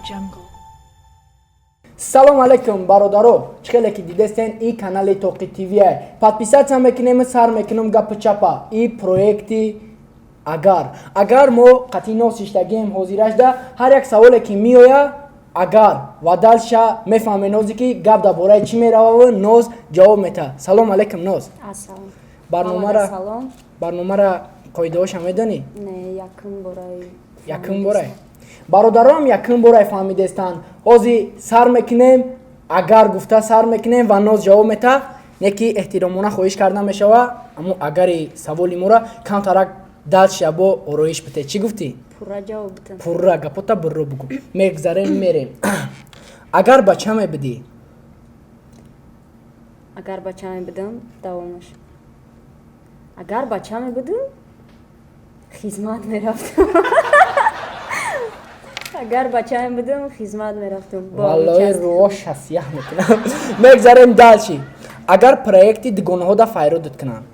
Jungle. Салом алейкум, бародаро! Чӣ хеле ки дидестен, и канали Тоқи ТВ. Подписаться мекунем, сар мекунем гапи чапа. И проекти агар мо қатъи нос иштагием ҳозирашда, ҳар як саволе ки меоя, агар ва дальше мефаҳме Нозе, ки гап дар бораи чӣ мерававу Ноз ҷавоб мета. Салом алейкум, Ноз. Ассалом. Барномара Салом. Барномара қоидаҳоша медонӣ? Не, якум бораи. Якум борай, бародарам, якум борай фаҳмидестанд. Ҳозир сар мекунем, агар гуфта сар мекунем ва Ноз ҷавоб мета. Не ки эҳтиромона хоҳиш карда мешава, аммо агари саволи мора камтарак дальше бо ороиш бите. Чӣ гуфтӣ? Пурра ҷавоб битам. Пурра гапота бурро бугӯ. Мегзарем, мерем. Агар бача мебудӣ? Агар бача мебудам, давомаш. Агар бача мебудам, хизмат мерафтам. Агар бача мебудам, хизмат мерафтам. Валлои, рӯоша сияҳ мекунам. Мегзарем дальше. Агар проекти дугонаҳода файродат кунанд?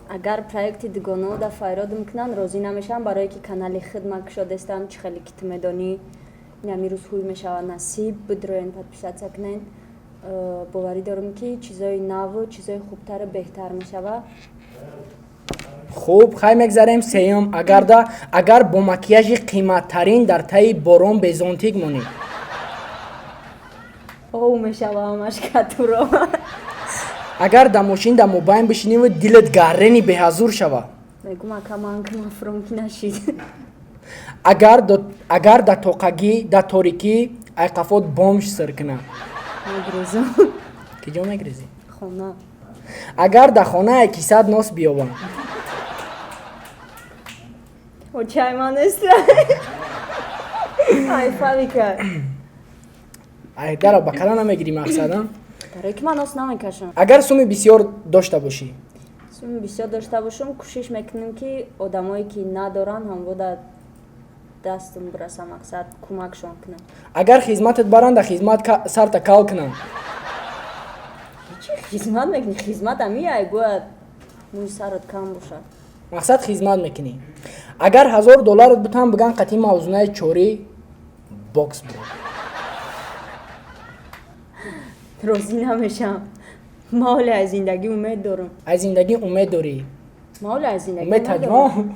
Агар проекти дугонаҳода файродам кунанд, розӣ намешавам, барое ки канали худ ма кушодестам. Чӣ хеле ки ту медонӣ, инами рӯз ҳуй мешавад, насиб, бидроен, подписаться кунен. Боварӣ дорам, ки чизои наву чизои хубтару беҳтар мешавад. Хуб, хай, мегзарем сеюм агарда. Агар бо макияжи қиматтарин дар таи борон бе зонтик монӣ? Ов мешава ҳамаш катуро. Агар дар мошин дар мобайн бишиниву дилат гаррени беҳазур шава? Мегум: «Ака, ман кнафром ки нашид». Агар дар тоқагӣ, дар торикӣ айқафот бомж сир кунад? Мегрезам. Ки ҷо мегрезӣ? Хона. Агар дар хона кисад нос биёбанд? Очай ман нест, ай фавика. Ай дара ба кала намегирӣ, мақсадам. Барое ки ман нос намекашам. Агар суми бисёр дошта бошӣ? Суми бисёр дошта бошам, кӯшиш мекунем, ки одамое ки надоранд, ҳамвода дастам бираса, мақсад, кӯмакшон кунам. Агар хизматат баранд, дар хизмат сарта кал кунанд? Чӣ хизмат мекунӣ? Хизмат амиай, бояд мӯи сарат кам бошад. Мақсад, хизмат мекунӣ. Агар 1000 долларат бутан, биган қатъи мавзунаи чорӣ бокс бур? Розӣ намешам. Ма ҳоле аз зиндагӣ умед дорам. Аз зиндагӣ умед дорӣ? Ма ҳоле аз зиндагӣ умед умед таҷмо дорам.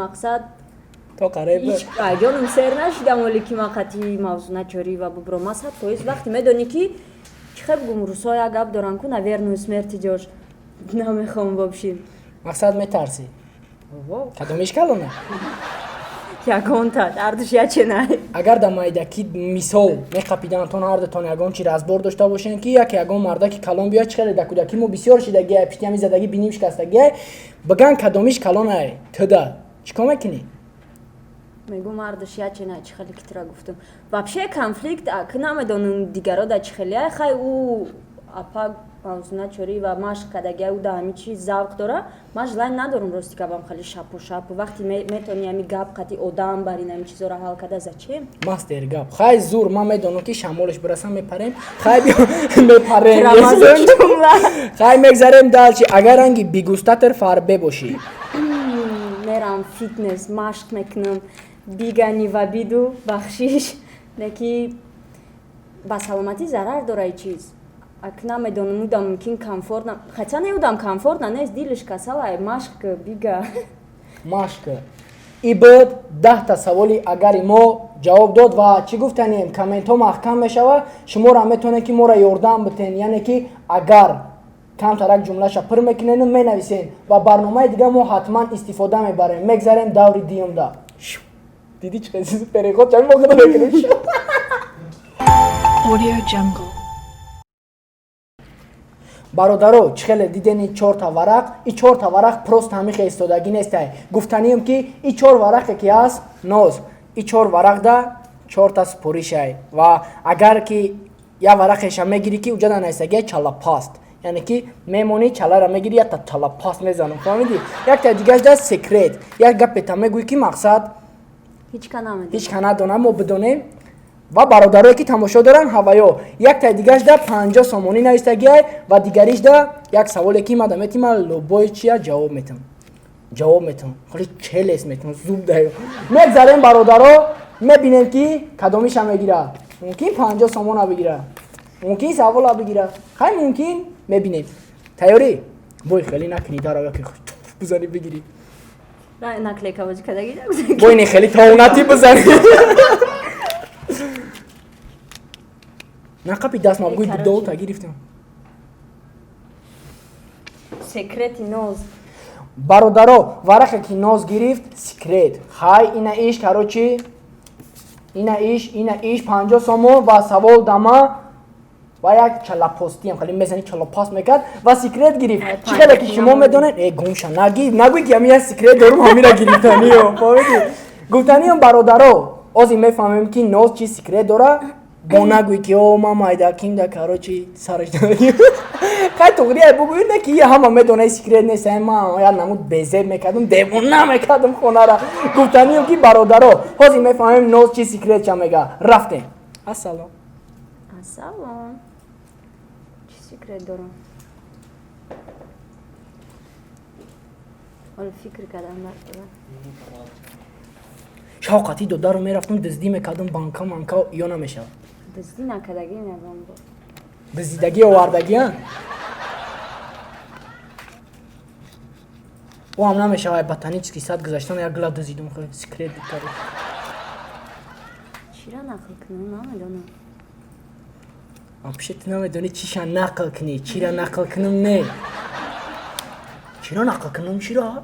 Мақсад, то қариб. Ҳеҷ ҷоном сер нашидам ҳоле, ки ман қатъи мавзуна чорӣ ва бубро. Ма 100% вақте медонӣ, ки чӣ хел бигум, русо як гап доранд ку: «На верную смерть идёшь». Намехоҳам вообще. Мақсад, метарсӣ? Кадомиш калона? Ягонта, ҳардуш яченай. Агар дар майдакӣ, мисол, меқапидантон ҳардатон, ягон чи разбор дошта бошем, ки як ягон мардаки калон биёяд, чӣ хеле дар кӯдакӣ мо бисёр шидагиай, пиштиами задагӣ, биним шикастагиай, биган кадомиш калонай туда, чӣ кор мекунӣ? Мегум: ҳардуш яченай, чӣ хеле ки тура гуфтам. Вообще конфликт ки намедонам дигаро да чӣ хеле. Хай, ӯ апа мавзуна чорӣ ва машқ кардагиай, ӯ да ҳами чиз завқ дора. Ман желание надорам, рости гапам, хеле шапу шапу. Вақте метавонӣ ҳами гап қати одам барин, ҳами чизоро ҳал карда, зачем? Мастер гап. Хай, зур, ман медонам, ки шамолаш бирасам, мепарем. Хай, биё, мепарем. Хай, мегзарем дальше. Агар ранги бигустатер фарбе бошӣ? Мерам фитнес, машқ мекунам, бигани ва биду бахшиш, леки ба саломатӣ зарар дора и чиз. Ак намедонам, удам мумкин комфортно, хотя не, удам комфортно нест, дилиш касала. Машқ, бига. Машқ. И буд 10-та саволи агари мо ҷавоб дод. Ва чӣ гуфтанем, комментҳо маҳкам мешава. Шуморо метавонед, ки моро ёрдам битен, яъне ки агар камтарак ҷумлаша пур мекунену менависен ва барномаи дига мо ҳатман истифода мебарем. Мегзарем даври дуюмда. Дидӣ, чӣ хел переход чами мо худо мекунем? Audio Jungle. Бародаро, чӣ хеле дидени, чорта варақ. И чорта варақ просто ҳамихе истодагӣ нестай. Гуфтанием, ки и чор варақе ки ҳаст, Ноз, и чор варақда чорта супоришай. Ва агар ки як варақеша мегирӣ, ки уҷада наистагия чалапаст, яъне ки мемонӣ, чалара мегирӣ, якта чалапаст мезанам, фаҳмидӣ? Якта дигашда секрет, як гапета мегӯӣ, ки мақсад ҳеҷ ка намедонад. Ҳеҷ ка надонам, мо бидонем ва бародарое ки тамошо доранд ҳаваё. Яктаи дигарашда 50 сомонӣ навистагиай ва дигаришда як саволе, ки мада мети, ман любой чия ҷавоб метам. Ҷавоб метавон, хеле челес метавон, зуб даю. Мегзарем, бародаро, мебинем, ки кадомиша мегира. Мумкин 50 сомона бигира, мумкин савола бигира, хай, мумкин, мебинем. Тайёрӣ? Бой, хеле накунӣ, дара яки бизанӣ, бигирӣ. Наклейка бозӣ кардагӣ. Бой, не, хеле таонатӣ бизанӣ, нақапи даст ма, бугӯй. Короче. Дота гирифтам. Секрети Ноз. Бародаро, варақе ки Ноз гирифт, секрет. Хай, ина иш, короче, ина иш, ина иш, 50 сомон ва савол дама ва як чалапостиам хеле мезани, чалапост мекард ва секрет гирифт. Ай, Чӣ хеле ки шумо панҷ медонед, э, гумша, наги, нагӯй, ки ами як секрет дорум, ҳамира гирифтаниё, фаҳмидӣ? Гуфтаниём, бародаро, ози мефаҳмем, ки Ноз чӣ секрет дора. Бо нагӯй, ки о, ма майдаким да, короче, сараш хай, туғри ай, бугӯй, не, ки ҳама медона, секрет нест. Ай, ма як намуд безеб мекардум, девона мекардум хонара. Гуфтаниём, ки бародаро, ҳозир мефаҳмем, Ноз чӣ секрет ча мега. Рафтем, ассалом. Ассалом. Чӣ секрет дорам? Ҳоло фикр кардам, дар Шавқати додаро мерафтум, дуздӣ мекардум, банка манка ё намешавад? Дуздӣ накардагӣ ягон бор. Дуздидагӣ, овардагиа о ҳам намешавад. Ботанический сад гузаштан, як гила дуздидум, хеле секрет буд, короче. Чира нақл кунам, намедонам. Вообще ту намедонӣ чиша нақл кунӣ, чира нақл кунам, не, чиро нақл кунам, чиро?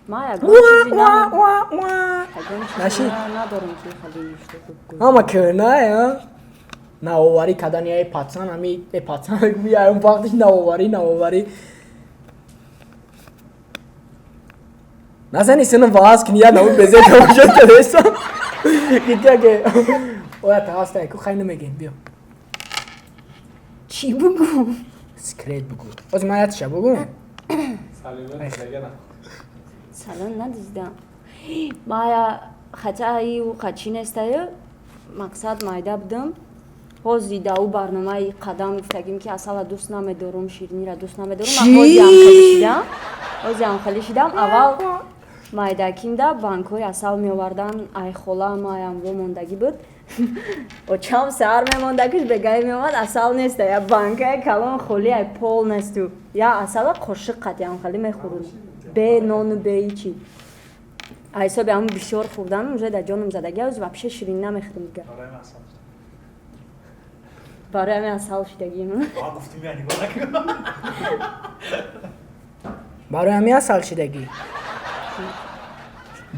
Ма ягон чизи ягон чизи Нашид? Надорам, ки хеле что гӯ. Ҳама кӯҳнае навоварӣ кардани ай пацан, ами э пацан мегӯи, ай он вақтиш навоварӣ, навоварӣ назани, сина ваз кини, я наву безе тамошо кардесам, гитяге оя таастай ку, хай, намегем, биё. Чӣ бугӯ? Секрет бугӯ, ози ман ятиша бугӯ. Салон надиздам мая, хотя ю қачи нестаю, мақсад майда будам. Ҳози да ӯ барномаи қадам гуфтагим, ки асала дӯст намедорум, ширинира дӯст намедорум. Чӣ? Ҳозиам хеле шидам, ҳозиам хеле шидам. Аввал майдакимда банкҳои асал меовардан, ай хола маям вомондагӣ буд. Очам саҳар мемондагиш, бегаи меомад, асал неста, я банкаи калон холи, ай полностью. Я асала қошиқ қатиам хеле мехӯрдум, бе нону бе ҳичи. Ай ҳисоби ҳамн бисёр хӯрдан уже дар ҷоном задагӣ, ҳоз вообще ширин намехӯрдум дигар. Барои ҳамин асал шидагим. Барои ҳамин асал шидагӣ.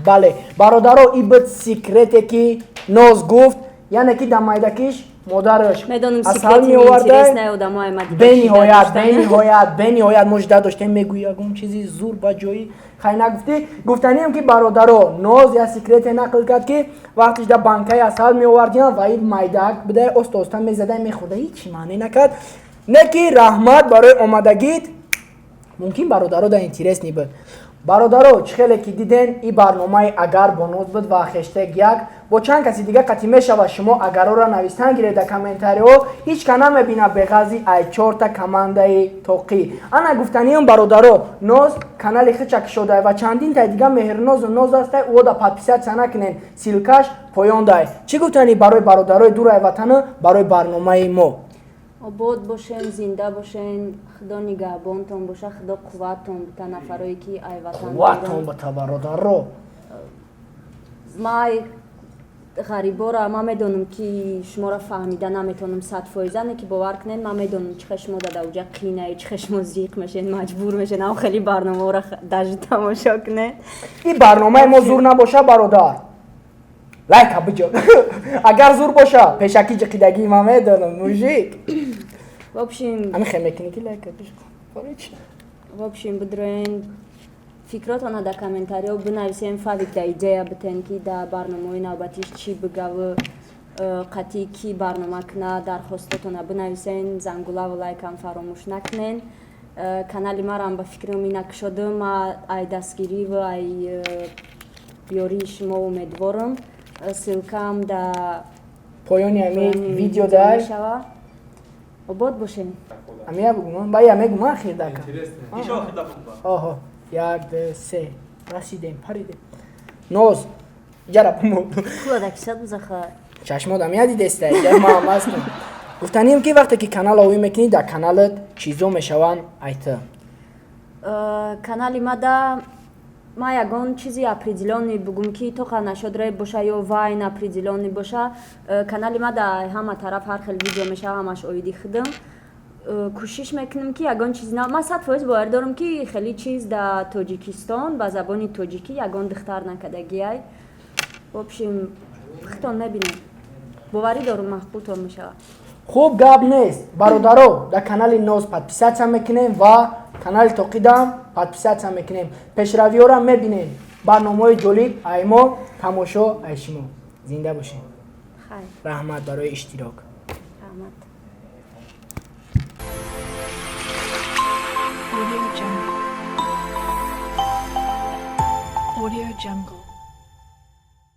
Бале, бародаро, и буд секрете, ки Ноз гуфт, яъне ки дар майдакиш модараш Медонам, асал секрети меоварда. неинтересная одамои ма дигар Бениҳоят. шида доштан. Бениҳоят, бениҳоят мо жида доштем, мегӯи ягон чизи зур ба ҷои, хай, нагуфтӣ. Гуфтанием, ки бародаро, Ноз я секрете нақл кард, ки вақтиш дар банкаи асал меовардиям ва и майдак бидай, оста оста мезадай, мехӯрда, ҳичи маъне накард. Не, ки раҳмат барои омадагит. Мумкин, бародаро, да интересный буд. Бародаро, чӣ хеле ки диден, и барномаи агар бо Ноз буд ва #1 бо чанд каси дига қатъи мешавад. Шумо агарора навистан гиред дар комментариҳо, ҳеҷ ка намебина беғази ай чорта командаи тоқӣ. Ана, гуфтаниам, бародаро, Ноз канали хича кушодай ва чандин тай дига Меҳрнозу Ноз астай, ӯ да подписаться накунен, ссылка ш поён дай. Чӣ гуфтанӣ барои бародарои дурай ватану барои барномаи мо? Обод бошен, зинда бошен, худо нигаҳбонтон боша, худо қувваттон бита, нафарое ки ай ватан Қувватон дуранд. бита, бародаро. Май ғарибора, ман медонам, ки шуморо фаҳмида наметавонам 100%, не, ки бовар кунед, ман медонам, чӣ хел шумо дар уҷа қинае, чӣ хел шумо зиқ мешед, маҷбур мешед ам хеле барномаро даже тамошо кунед. И барномаи мо зур набоша, бародар, лайка биҷо. Агар зур боша, пешакӣ ҷиқидагии ман медонам, мужик. В общем, ҳамин хел мекунӣ, ки лайка биҷо. Барои чӣ? В общем, бидроен, фикротона дар комментариҳо бинависем, фавик да идея битен, ки дар барномаҳои навбатиш чӣ бигаву қатъи кӣ барнома куна, дархостотона бинависен, зангулаву лайкам фаромӯш накунен. Канали марам ба фикрам ина кушодам, ма ай дастгириву ай ёрии шумо умедворам. Ссылка м да поёни ҳами поёни видео дай. мешава. Обод бошен. Ҳамия бугум, ба я мегум, ахир дака. Оҳо. Як, ду, се, расидем, паридем. Ноз, ҷара. Куладакисад бузаха. Чашмодам ядидеста, ҷа маам ҳастам. Гуфтанем, ки вақте ки канал овӣ мекунӣ, дар каналат чизо мешаванд айта? Канали мада ма ягон чизи определённый бугум, ки тоқа нашод рэп боша ё вайн определённый боша. Канали ма да ҳама тараф ҳар хел видео мешава, ҳамаш оиди худам. Кӯшиш мекунем, ки ягон чиз на, ман 100% боварӣ дорам, ки хеле чиз да Тоҷикистон ба забони тоҷикӣ ягон духтар накардагиай. В общем, худтон мебинем, боварӣ дорум, маҳбултон мешавад. Хуб, гап нест, бародаро, дар канали Ноз подписаться мекунем ва канали Тоқидам подписаться мекунем. Пешравиёра мебинем, барномаҳои ҷолиб ай мо, тамошо ай шумо. Зинда бошем. Хайр. Раҳмат барои иштирок. Раҳмат. Audio Jungle. Audio Jungle.